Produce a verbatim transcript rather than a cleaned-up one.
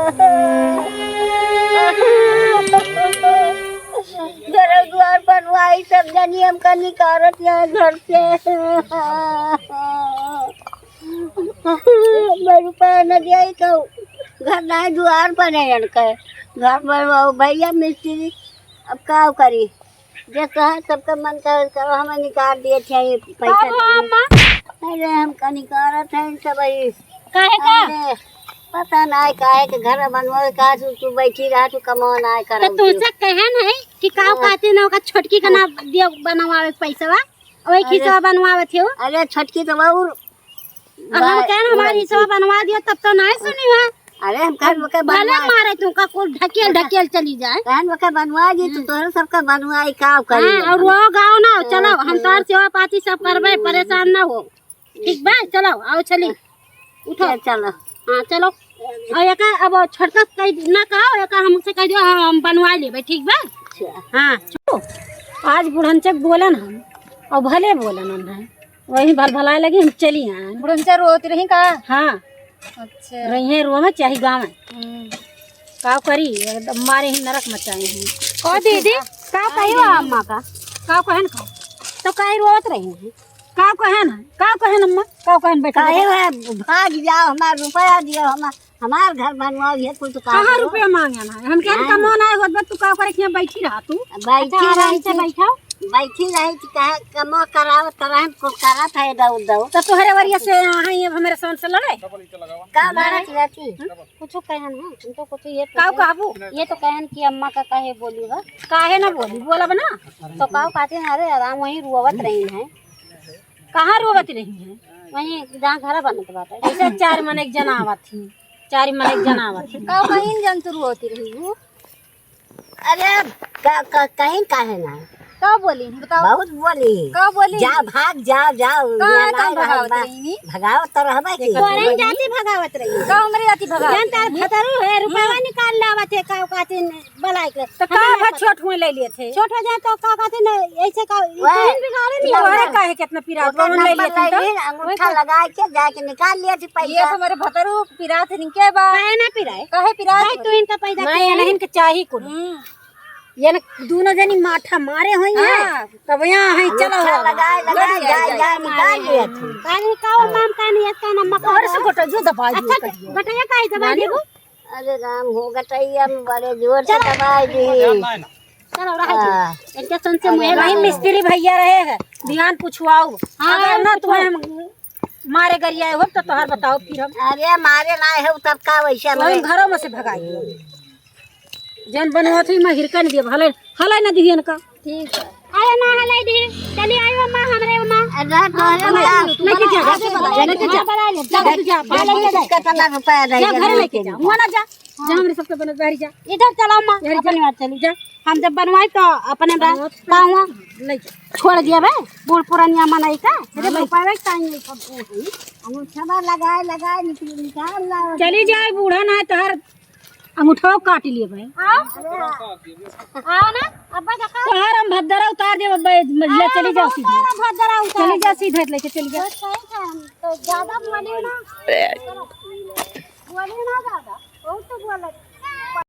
घर दुआर बनवाई, सब जनी हमका निकारत यहाँ घर से। मैं रुपया न दिया तो घर ना दुआर बने इनके। घर बनवाओ भैया मिस्त्री, अब का करी? जे कहे सबके मन करे करो, हमें निकाल दिए थे ये पैसा का हुआ देने। अम्मा? अरे हमका निकारत है इन सब ही। काहे का? अरे पता ना है काहे के घर बनवावे का, तू, तू बैठी रहा, तू कमाओ ना है तो करो। तुमसे कहे नहीं कि का हाँ। कहते ना ओका छोटकी का ना दियो बनवावे पैसा, वही अरे। खिसवा बनवावे थे वो। अरे छोटकी तो वो अब हम बा-, कहन हमार बा-, हिस्सा बनवा दिया तब तो नहीं सुनी है। अरे हम कहन ओके भले बनवा मारे तू का कुल ढकेल ओके ढकेल चली जाए। कहन ओके बनवा दी तो हम्म। तोहरे सबका बनवाई का करी हाँ, अब। और वो गाँव ना हो, चलो हाँ, हम हाँ। तोहर सेवा पाती सब करबे, परेशान ना हो। ठीक बा, चलो आओ चली। उठो। चल, चलो। हाँ चलो। और एका अब छोटका कह ना कहो, एका हमसे कह दियो, हाँ, हम बनवा लेबे, ठीक बा? अच्छा। हाँ चलो। आज बुढ़नचक बोलन हम, और भले बोलन हम है। वही भल भलाए लगी, हम चली आए। बुढ़नचा रोत रही का? हाँ। अच्छा। रही है रोवे चाहे गावे। हम्म। का करी, एकदम मारे ही नरक मचाए हैं। का दीदी, का कही बा अम्मा का? का कहन का? तो काहे रोवत रही है? का कहन है? का कहन अम्मा? का कहन बैठे काहे बैठे? है? भाग जाओ, हमार रुपया दियो, हमार, हमार घर बनवाओ, ये कुल तो काम कहाँ करो। रुपया मांगे ना? हम क्या हाँ। कमो ना होत बा, तू का करे कि यहाँ बैठी रहा तू? बैठी अच्छा, आराम रही से थी। बैठो। बैठी रही थी, कहा कमो कराओ, कराए कुल करत है दौड़ दौड़। तो तोहरे वरिया से यहाँ है, ये हमारे सोन से लड़े? का लड़त रहती? कुछ कहन है, हम तो कुछ ये का पूछे। कहबू? ये तो कहन कि अम्मा का काहे बोली हो? काहे ना बोली, बोलब ना। तो का कहते हैं, अरे आराम वहीं रोवत रही हैं। कहाँ रोवत रही हैं? वहीं जहाँ घर बनत बाटे। ऐसे चार मन एक जना आवत ही, चार मन एक जना आवत ही। का कहीं जन तू रोती रही हूँ? अरे का, का, कहीं काहे ना? का बोली बताओ? बहुत बोली। का बोली? जा भाग, जाओ, जाओ। का यहाँ काम ना भगावत रही? भगावत तो रहबे की। तोरे ही जाति भगावत रही। का हमरे जाति भगावत जान तार रही? भतरू है, रुपया निकाल लावत है, का कहते हैं, बलाइक ले। तो का हमें भा पता। छोट हुए ले लिए थे? छोट हो जाए तो का कहते हैं, ऐसे का, वह, तुम बिगाड़े नहीं तोहरे हो। काहे कितना पिरात ओकर बा, उन ले नंबर लिए थे ले तो? लिए, अंगूठा लगाए के जाके निकाल लिए थे ये पैसा। तो मेरे भतरू पिरात निके बा। काहे ना पिराए? काहे पिरात भाई, बा? तू इनका पैदा नहीं, किया है? नहीं, इनके चाही कुल। हम्म। ये न दोनों जनी माठा मारे हुई है, हाँ। तब यहाँ है, चलो अंगूठा हो। लगाए, लगाए, लगाए, जाए, जाए, जाए, निकाल लिए थे। काहे का वो हाँ। काम का नहीं, इसका नमक तोहरे से हो। गोटा जो दबाई दिए अच्छा, कहियो। गोटा ये काहे दबाई नानी? देबू? अरे राम हो, गटैया में बड़े जोर से चलो। दबाई दी। चलो, रह हाँ। जाओ। इनके सुन से अरे मुँह राम। वही मिस्त्री भैया रहे हैं, ध्यान पुछवाओ। हाँ, अगर ना पूछो। तुम्हें हम मारे गरियाए हो तो तोहार बताओ फिर हम। अरे मारे ना है तब का वैसे तो हम हमें घरों में से भगाई। जन बनवा थी मैं हिरका नहीं दिया, हले, हले ना दिहियन का। ठीक है। आयो ना हले दी, चली आयो अम्मा, हमरे अम्मा। अरे तो हले हाँ, ना, लेके जा, आगे बढ़ा, लेके जा। हाँ, बढ़ा ले, जा, जा, जा, जा, जा, जा। कितना रुपया रह जा, गया घर लेके लेके जा, जा। वहाँ ना जा। जा हमरे सबके बनत बाहरी जा। इधर चलो अम्मा, बाहरी जा। अपने बात चली। जा। हम जब बनवाई तो अपने बा-, बनवाई। का हुआ? ले जा। छोड़ दिया बे, बूढ़ पुरानिया मनई का। अरे भाई। रुपया का ही नहीं सब है। हम छबा लगाए, लगाए निकल, निकाल लाओ। चली जाए बूढ़ा ना तोहर अंगूठा काट लिए बे। आओ। आओ ना, अब्बा देखो। तोहर हम भद्दरा उतार देब, अब्बा, ले चली जाओ सीधे। भद्दरा उतार चली जा सीधे, लेके चली जा। बस सही था, हम तो ज्यादा बोले ना। बोले ना ज्यादा, बहुत तो बोलत।